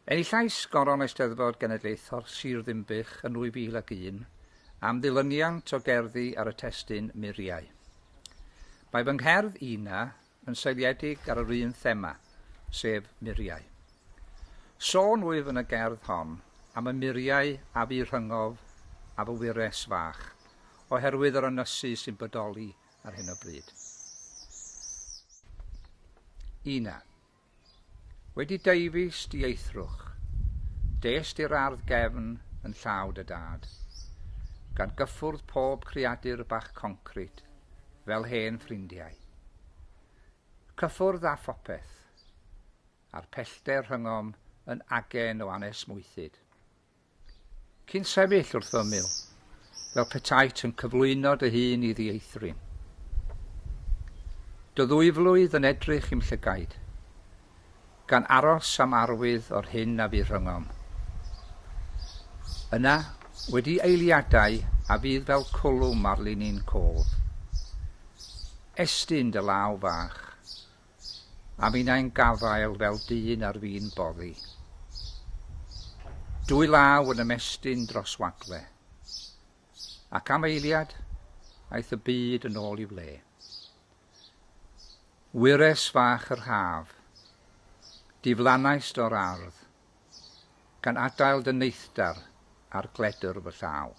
Enillais Goron Eisteddfod Genedlaethol Sir Ddinbych yn 2001 am ddilyniant o gerddi ar y testun Muriau. Mae fy ngherdd Ina yn seiliedig ar yr un thema, sef muriau. Sôn wyf yn y gerdd hon am y muriau a fu rhyngof a fy wyres fach, oherwydd yr ynysu sy'n bodoli ar hyn o bryd. Ina. Wedi deufis dieithrwch, dest i'r ardd gefn yn llaw dy dad, gan gyffwrdd pob creadur bach concrit fel hen ffrindiau. Cyffwrdd â phopeth, a'r pellter rhyngom yn agen o anesmwythyd. Cyn sefyll wrth fy ymyl, fel petaet yn cyflwyno dy hun i ddieithryn. Dy ddwyflwydd yn edrych i'm llygaid, gan aros am arwydd o'r hyn a fu rhyngom. Yna, wedi eiliadau a fydd fel cwlwm ar linyn cof, estyn dy law fach, A minnau'n gafael fel dyn ar fin boddi. Dwy law yn ymestyn dros wagle. Ac am eiliad, aeth y byd yn ôl i'w le. Wyres fach yr haf, diflannaist o'r ardd, gan adael dy neithdar ar gledr fy llaw.